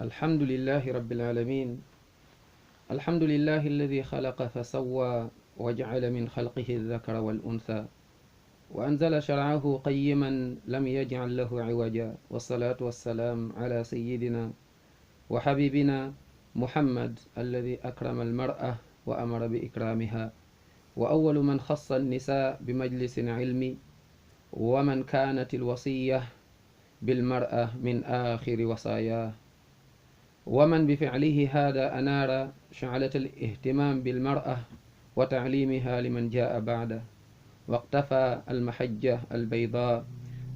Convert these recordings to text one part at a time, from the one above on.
الحمد لله رب العالمين. الحمد لله الذي خلق فسوى وجعل من خلقه الذكر والأنثى وأنزل شرعه قيما لم يجعل له عوجا، والصلاة والسلام على سيدنا وحبيبنا محمد الذي أكرم المرأة وأمر بإكرامها، وأول من خص النساء بمجلس علمي، ومن كانت الوصية بالمرأة من آخر وصاياه، ومن بفعله هذا أنار شعلة الاهتمام بالمرأة وتعليمها لمن جاء بعده، واقتفى المحجة البيضاء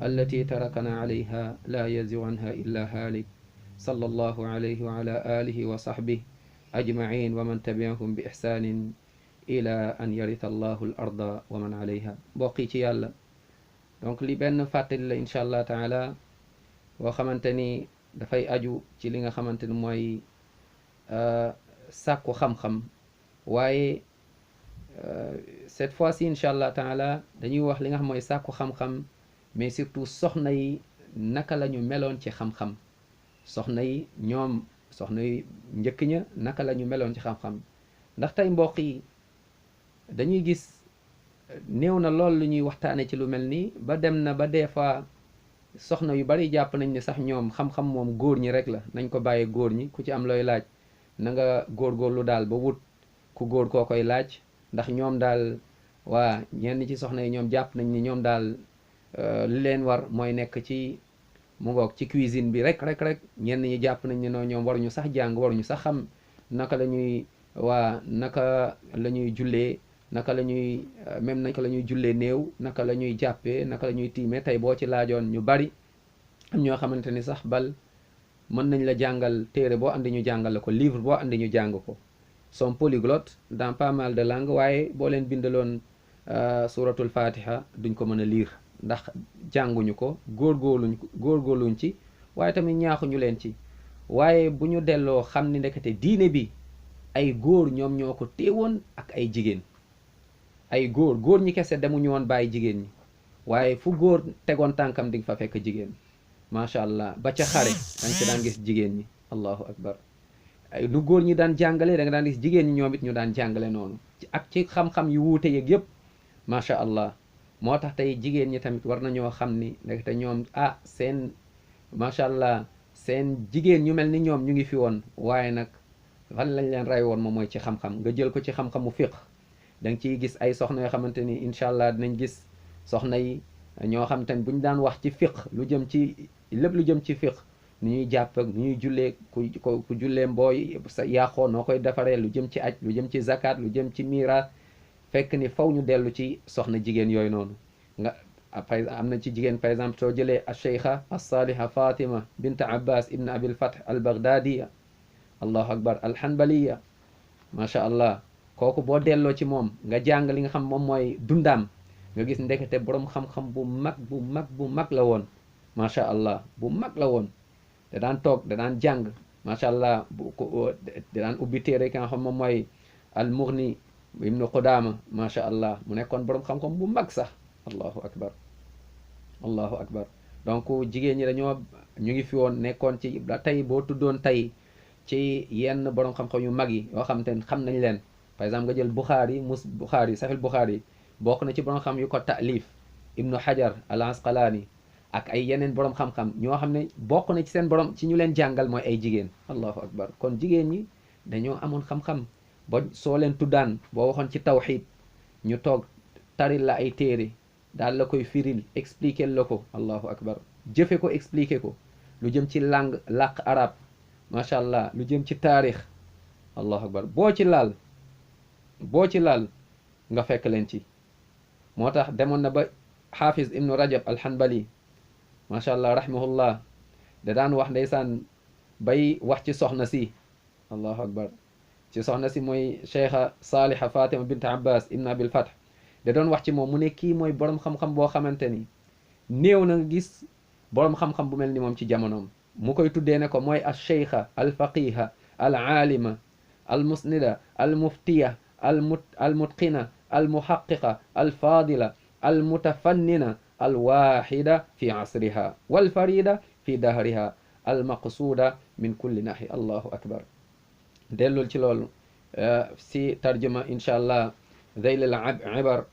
التي تركنا عليها لا يزغ عنها إلا هالك، صلى الله عليه وعلى آله وصحبه أجمعين ومن تبعهم بإحسان إلى أن يرث الله الأرض ومن عليها. bokki ci yàlla, donc li benn fàttali la incha allah taala boo xamante ni dafay aju ci li nga xamante ni mooy sàkku xam-xam, waaye cette fois-ci incha allah taala dañuy wax li nga xam mooy sàkku xam-xam, mais surtout soxna yi naka la ñu meloon ci xam-xam. soxna yi ñoom soxna yi njëkk ña naka la ñu meloon ci xam-xam, ndax tey mbokk yi dañuy gis néew na lool lu ñuy waxtaane ci lu mel nii, ba dem na ba des fois soxna yu bari jàpp nañ ne sax ñoom xam-xam moom góor ñi rek la, nañ ko bàyyee góor ñi, ku ci am looy laaj na nga góorgóorlu daal ba wut ku góor koo koy laaj, ndax ñoom daal waa ñenn ci soxna yi ñoom jàpp nañ ni ñoom daal li leen war mooy nekk ci mu ngoog ci cuisine bi rek ñenn ñi jàpp nañ ne noonu ñoom waruñu sax jàng, waruñu sax xam naka la ñuy naka la ñuy jullee, naka la ñuy même naka la ñuy jullee néew, naka la ñuy jàppee, naka la ñuy tiimee. tey boo ci laajoon ñu bari am ñoo xamante ni sax bal mën nañ la jàngal téere boo andi ñu jàngal la ko, livre boo andi ñu jàng ko, sont polyglottes dans pas mal de langues, waaye boo leen bindaloon suratul fatiha duñ ko mën a lire ndax jànguñu ko, góorgóorluñ ci, waaye tamit ñaaxuñu leen ci. waaye bu ñu delloo xam ni ndekete diine bi ay góor ñoom ñoo ko téewoon ak ay jigéen. ay góor ñi kese demuñu woon bàyyi jigéen ñi, waaye fu góor tegoon tànkam di nga fa fekk jigéen, macha allah. ba ca xare da nga ci daan gis jigéen ñi, allahu akbar. ay lu góor ñi daan jàngale da nga daan gis jigéen ñi ñoom it ñu daan jàngale noonu, ak ci xam-xam yu wuute yeeg yëpp, macha allah. moo tax tey jigéen ñi tamit war nañoo xam ni ndekete ñoom seen macha allah seen jigéen ñu mel ni ñoom ñu ngi fi woon, waaye nag fan lañ leen rey woon moom mooy ci xam-xam. nga jël ko ci xam-xamu fiq, da nga ciy gis ay soxna yoo xamante ni incha allah dinañ gis soxna yi ñoo xam te ne bu ñu daan wax ci fiq lu jëm ci lépp lu jëm ci fiq, nu ñuy jàpp ak nu ñuy jullee, ku jullee mbooy sa yàqoo noo koy defaree, lu jëm ci aj, lu jëm ci zakat, lu jëm ci miraas, fekk ni faw ñu dellu ci soxna jigéen yooyu noonu. nga am na ci jigéen par exemple soo jëlee acheikha alsaliha fatima bint abbas ibn abil fath al baghdadiya, allahu akbar, alhanbaliya, macha allah. kooku boo delloo ci moom nga jàng li nga xam moom mooy dundaam, nga gis ndekete boroom xam-xam bu mag la woon, macha allah, bu mag la woon. da daan toog da daan jàng, macha allah. da daan ubbi téere ki nga xam moom mooy al mughni ibnu Qudaama, macha allah, mu nekkoon boroom xam-xam bu mag sax, allahu akbar, allahu akbar. donc jigéen ñi ñu ngi fi woon, nekkoon ci tey boo tuddoon tey ci yenn boroom xam-xam yu mag yi yoo xam te xam nañ leen, par exemple nga jël Bukhari Sahih Bukhari bokk na ci boroom xam yu ko taalif, ibnu Hajar al Asqalaani ak ay yeneen boroom xam-xam ñoo xam ne bokk na ci seen boroom ci ñu leen jàngal mooy ay jigéen, allahu akbar. kon jigéen ñi dañoo amoon xam-xam ba soo leen tuddaan boo waxoon ci tawxiid ñu toog taril la ay téere daal la koy firil expliquer la ko, allahu akbar, jëfe ko expliquer ko. lu jëm ci langue làkk arab, macha allah, lu jëm ci taarix, allahu akbar, boo ci laal nga fekk leen ci. moo tax demoon na ba xaafiz ibnu rajab alhanbali, macha allah rahimahullah, da daan wax ndeysaan bay wax ci soxna si, allahu akbar, ci soxna si mooy cheikha saliha fatima bint abbas ibn abil fath. da doon wax ci moom mu ne kii mooy boroom xam-xam boo xamante ni néew na nga gis boroom xam-xam bu mel ni moom ci jamonoom. mu koy tuddee ne ko mooy al cheikha al faqiha al aalima al musnida al muftiya al mutqina al muhaqiqa al fadila al mutafannina al waxida fi asriha wal farida fi dahriha almaqsuuda min kulli nahi. allahu akbar. dellul ci loolu si tarjuma incha allah zeylil ibar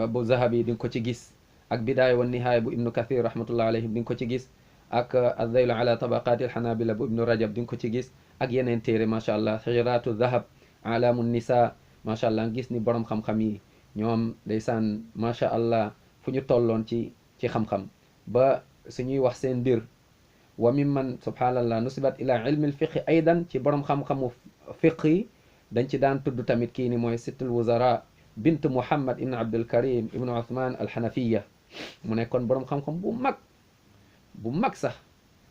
bu zahabi di nga ko ci gis, ak bidaaya wa nihaaya bu ibnu kathir rahmatullah alayhim di nga ko ci gis, ak azeylu ala tabaqaati alxanabila bu ibnu rajab di nga ko ci gis, ak yeneen téere macha allah, xijraatu zahab, alamu nisa, macha allah gis ni borom xam-xam yi ñoom ndeysaan macha allah fu ñu tolloon ci xam-xam ba suñuy wax seen mbir. wa mimman subhanallah nusibat ila ilmi lfiqi aydan, ci borom xam-xamu fiq yi dañ ci daan tudd tamit kii ni mooy sittul wuzara bint muhammad ibn abdul karim ibnu uthman alxanafiya. mu nekkoon borom xam-xam bu mag sax.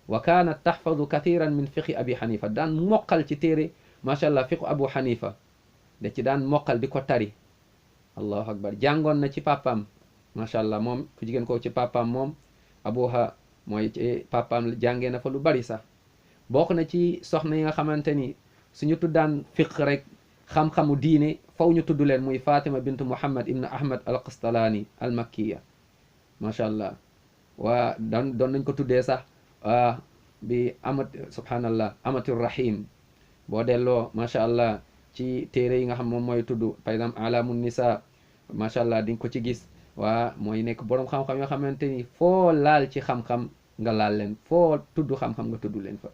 wa kaanat taxfadu kathiran min fiqi abi xanifa, daan moqal ci téere macha allah fiqu abu xanifa da ci daan moqal di ko tari. allahu akbar. jàngoon na ci papaam macha allah, moom ku jigéen ko ci papaam moom abuha mooy ci papaam jàngee na fa lu bari sax. bokk na ci soxna yi nga xamante ni suñu tuddaan fiq rek xam-xamu diine faw ñu tudd leen, muy fatima bint muhammad ibn ahmad al qastalaani al makkiya macha allah. waa doon nañ ko tuddee sax bi amat subhanallah amatur rahim. boo delloo macha allah ci téere yi nga xam moom mooy tudd par exemple alamun nisa macha allah di nga ko ci gis. waa mooy nekk borom xam-xam yoo xamante ni foo laal ci xam-xam nga laal leen, foo tudd xam-xam nga tudd leen fa.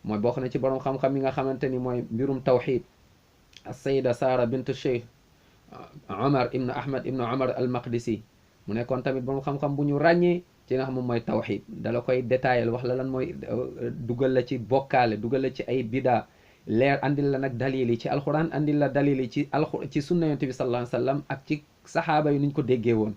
mooy bokk na ci borom xam-xam yi nga xamante ni mooy mbirum tawxid as-sayda sara bint cheikh omar ibnu ahmad ibnu omar al maqdisi. mu nekkoon tamit borom xam-xam bu ñu ràññee ci nga xam moom mooy tawxid. dala koy détaillé wax la lan mooy dugal la ci bokkaale, dugal la ci ay bida, leer andil la nag dalil yi ci alquran, andil la dalil yi ci sunna yonent bi sallallahu alayhi wa sallam ak ci saxaaba yi nuñ ko déggee woon.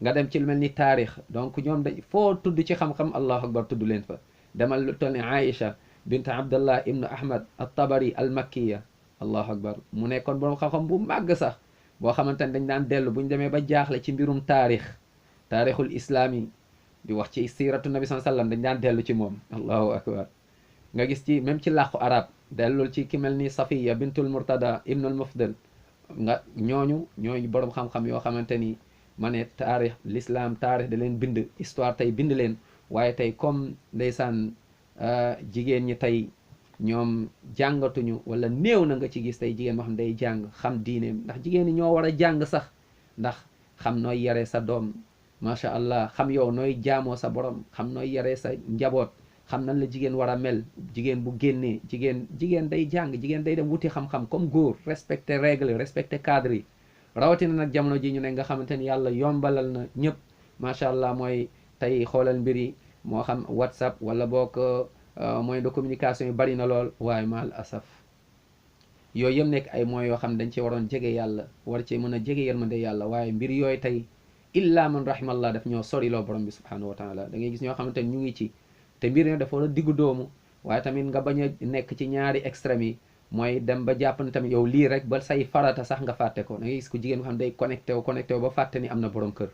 nga dem ci lu mel ni taarix, donc ñoom dañ foo tudd ci xam-xam allahu akbar tudd leen fa. demal lu toll ni aïcha bint abdallah ibnu ahmad at-tabari al makkiya, allahu akbar. mu nekkoon borom xam-xam bu màgg sax boo xamante ne dañ daan dellu bu ñu demee ba jaaxle ci mbirum taarixul islami di wax ci siratu nabi sallallahu alayhi wa sallam, dañ daan dellu ci moom, allahu akbar. nga gis ci même ci làqu arab dellul ci ki mel ni safiya bintul murtada ibnul mufdal. nga ñooñu borom xam-xam yoo xamante ni ma ne taarix l'islam taarix da leen bind, histoire tey bind leen. waaye tey comme ndeysaan jigéen ñi tey ñoom jàngatuñu, wala néew na nga ci gis tey jigéen moo xam day jàng xam diineem. ndax jigéen ñi ñoo war a jàng sax, ndax xam nooy yaree sa doom macha allah, xam yow nooy jaamoo sa borom, xam nooy yaree sa njaboot, xam nan la jigéen war a mel. jigéen bu génnee jigéen day jàng, jigéen day dem wuti xam-xam comme góor, respecté règle, respecté cadre yi. rawatina nag jamono ji ñu ne nga xamante ni yàlla yombalal na ñëpp macha allah. mooy tey xoolal mbir yi moo xam whatsapp wala boog moyen de communication yi bari na lool, waaye maal asaf yooyu yëpp nekk ay moyens yoo xam dañ ci waroon jege yàlla, war ci mën a jege yërmande yàlla. waaye mbir yooyu tey illa man rahimallah daf ñoo soriloo borom bi subhanahu wa taala. da ngay gis ñoo xamante ni ñu ngi ci, te mbir ne dafa war a diggu doomu. waaye tamit nga bañ a nekk ci ñaari extrêmes yi, mooy dem ba jàpp ne tamit yow lii rek ba say farata sax nga fàtte ko. da ngay gis ko jigéen nga xam day connecté wu ba fàtte ni am na borom kër,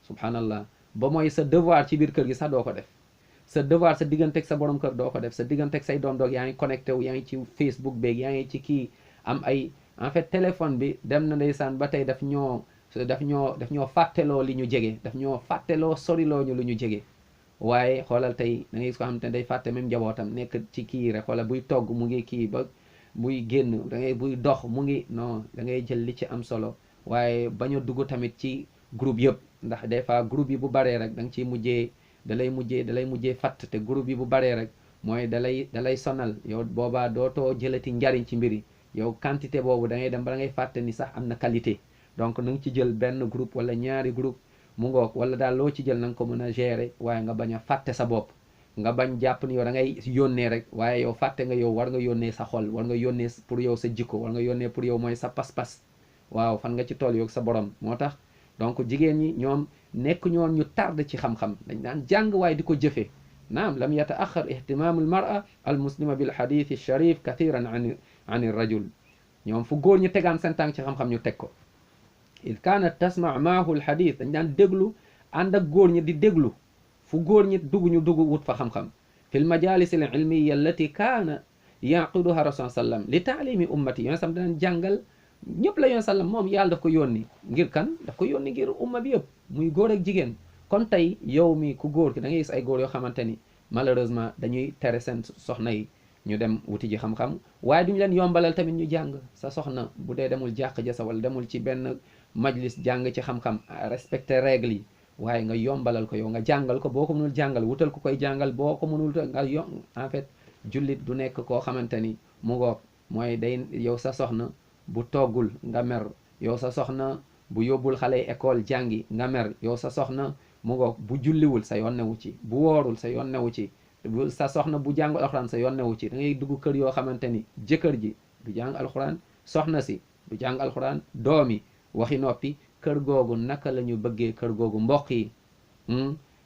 subhanallah. ba mooy sa devoir ci biir kër gi sax doo ko def, sa devoir sa digganteeg sa borom kër doo ko def, sa digganteeg say doom doog yaa ngi connecté wu, yaa ngi ci Facebook beeg yaa ngi ci kii am ay en fait téléphone bi dem na ndeysaan ba tey daf ñoo fàtteloo li ñu jege, daf ñoo fàtteloo soriloo ñu lu ñu jege. waaye xoolal tey da ngay gis ko xam te day fàtte même njabootam, nekk ci kii rek. xoolal buy togg mu ngi kii, ba buy génn da ngay buy dox mu ngi non, da ngay jël li ci am solo. waaye bañ a dugg tamit ci groupe yëpp, ndax des fois groupe yi bu baree rek da nga ciy mujjee da lay mujjee fatt. te groupe yi bu baree rek mooy da lay sonal yow. boobaa dootoo jëlati njariñ ci mbiri yow. quantité boobu da ngay dem ba da ngay fàtte ni sax am na qualité. donc na nga ci jël benn groupe wala ñaari groupe mu ngoog, wala daal loo ci jël na nga ko mën a gérer. waaye nga bañ a fàtte sa bopp, nga bañ jàpp ni yow da ngay yónnee rek. waaye yow fàtte nga yow war nga yónnee sa xol, war nga yónnee pour yow sa jikko, war nga yónnee pour yow mooy sa pas-pas. waaw fan nga ci tool yow sa borom. moo tax donc jigéen ñi ñoom nekk ñoon ñu tard ci xam-xam, dañ daan jàng waaye di ko jëfee. naam lam yataaxar ihtimaamu almara almuslima bil hadith sharif kathiran an rajul. ñoom fu góor ñi tegaan seen tànk ci xam-xam ñu teg ko. il kaanat tasma maahu alhadith, dañ daan déglu ànd ak góor ñi di déglu fu góor ñi dugg ñu dugg wut fa xam-xam. fi lmajalis al ilmiya allati kaana yaqiduha rasul sallam li taalimi ummati. yoon sam daan jàngal ñëpp la yoon sallam moom yàlla daf ko yónni ngir kan? daf ko yónni ngir umma bi yëpp, muy góor ak jigéen. kon tey yow mi ku góor ki da ngay gis ay góor yoo xamante ni malheureusement dañuy tere seen soxna yi ñu dem wuti ji xam-xam waaye duñu leen yombalal tamit ñu jàng. sa soxna bu dee demul jàq ja sa wala demul ci benn majlis jàng ci xam-xam respecter règles yi waaye nga yombalal ko yow nga jàngal ko boo ko mënul jàngal wutal ko koy jàngal boo ko mënul nga en fait jullit du nekk koo xamante ni mu ngoog mooy day yow sa soxna bu toggul nga mer, yow sa soxna bu yóbbul xale yi école jàngi nga mer, yow sa soxna mu ngoog bu julliwul sa yoon newu ci, bu woorul sa yoon newu ci, sa soxna bu jàngul alxuraan sa yoon newu ci. da ngay dugg kër yoo xamante ni jëkkër ji du jàng alxuraan, soxna si du jàng alxuraan, doom yi waxi noppi. kër googu naka la ñu bëggee kër googu mbokk yi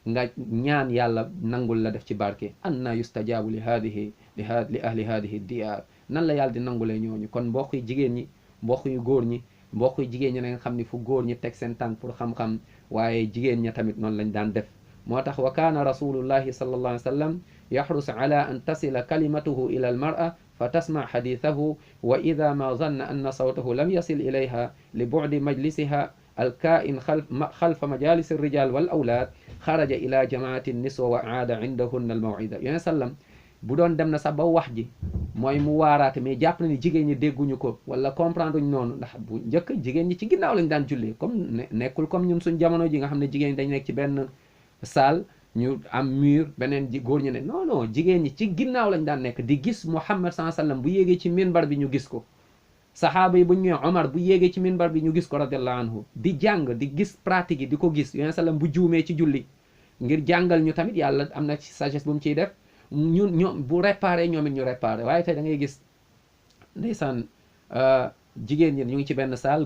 nga ñaan yàlla nangul la def ci barke. anna yustajaabu li ahli hadihi diyaar, nan la yàlla di nangulee ñooñu. kon mbokk yi jigéen ñi, mbokk yu góor ñi, mbokk yu jigéen ñi na nga xam ni fu góor ñi teg seen tànk pour xam-xam waaye jigéen ña tamit noonu lañ daan def. moo tax wa kaana rasulullahi sallallahu alayhi wa sallam yaxrus ala an tasila kalimatuhu ila al mar'a fa tasma xadithahu wa ida ma zanna anna sawtahu lam yasil ilayha li bu'di majlisiha alkaa'in xalfa majalis alrijal wal awlaad xaraja ila jamaati niswa wa aada indahunna almaw'ida. yoneen sallam bu doon dem na sax ba wax ji mooy mu waaraate mais jàpp na ni jigéen ñi dégguñu ko wala comprendre uñ noonu. ndax bu njëkk jigéen ñi ci ginnaaw lañ daan jullee comme nekkul comme ñun suñ jamono ji nga xam ne jigéen ñi dañ nekk ci benn saal ñu am mur beneen góor ñu ne non non jigéen ñi ci ginnaaw lañ daan nekk di gis Muhammad sallallahu alayhi wasallam bu yéegee ci minbar bi ñu gis ko. saxaaba yi bu ñu ñëwee Omar bu yéegee ci minbar bi ñu gis ko radiyallahu anhu di jàng di gis pratique yi di ko gis. yoneen sallam bu juumee ci julli ngir jàngal ñu tamit yàlla am na ci sagesse bu mu ciy def ñoom bu réparé ñoom it ñu réparé. waaye tey da ngay gis ndeysaan jigéen ñi ñu ngi ci benn saal